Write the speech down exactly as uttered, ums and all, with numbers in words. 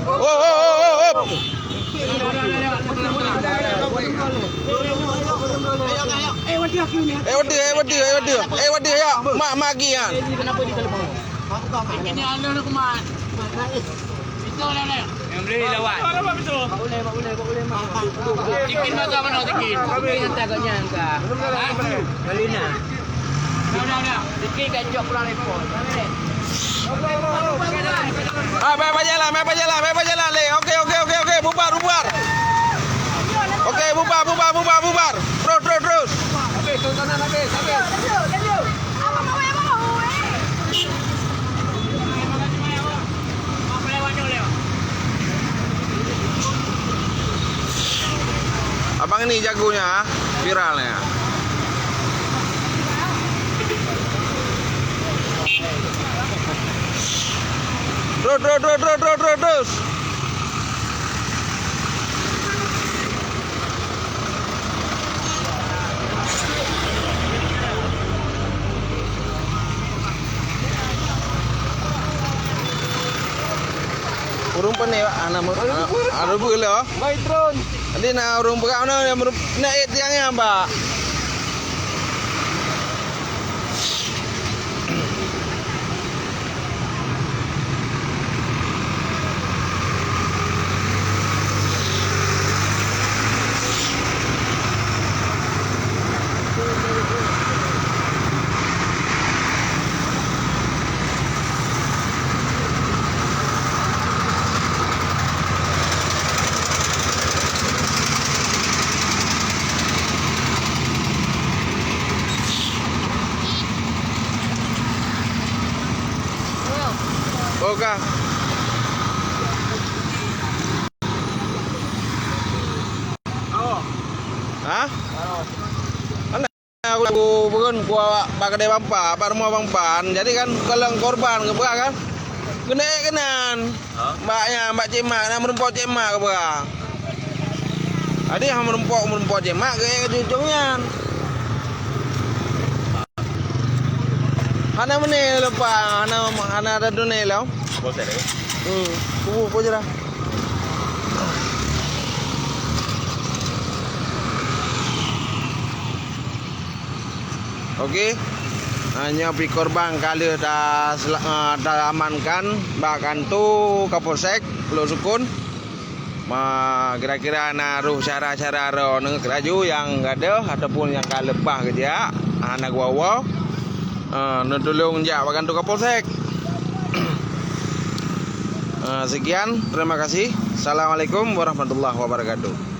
Oh, oh, oh, oh, oh. Eh, waduh, eh, waduh, eh, waduh. Eh, waduh, ya. Mak, mak, gian. Yang beli lawan. Tikin masa mana tikin? Tikin hantar kat nyan ka. Ha? Galina. Dah, dah, dah. Tikin kan jok pulang report. Ah, baik, baik jalan, baik, baik jalan, baik, baik jalan, leh. Okey, okey, okey, okey. Bubar, bubar. Okey, bubar, bubar, bubar, bubar. Terus, terus, terus. Habis, tontonan habis, habis. Abang ini jagonya, viralnya. Terus, terus, terus, terus, terus, terus, terus. Ureueng pane, Pak? Aneuk mu-, aneuk, aneuk beuh lé, oh. Bai drone. Jadi na ureueng peugah na, na ureueng, na ék tiang nyan, Pak. Boh kah? Ha? Mana aku, aku peureuet ku awak bak keudè Bang Pan, bak rumoh Bang Pan. Jadi kan kalon korban geupeugah kan. Keuneuk keunan. Ha? Bak nyan, bak Cik Mat, na meurumpok Cik Mat geupeugah. Jadi han meurumpok, meurumpok Cik Mat geuék keu ujong nyan. Hana meuné leupah, hana, hana ada duné lom. Apa saya? Hmm, kubu apa je dah. Okey. Ah, nyoe pih korban ka lheueh ta-, ah, taamankan bak kanto Kapolsek Pulo Sukon. Ma, kira-kira na roh syara-syara droeneuh keuraju nyang gadôh ataupun nyang ka leupah geujak, hana geuwoe-woe, eh, neutulông jak bak kanto Kapolsek. Eh, sekian, terima kasih. Assalamualaikum warahmatullahi wabarakatuh.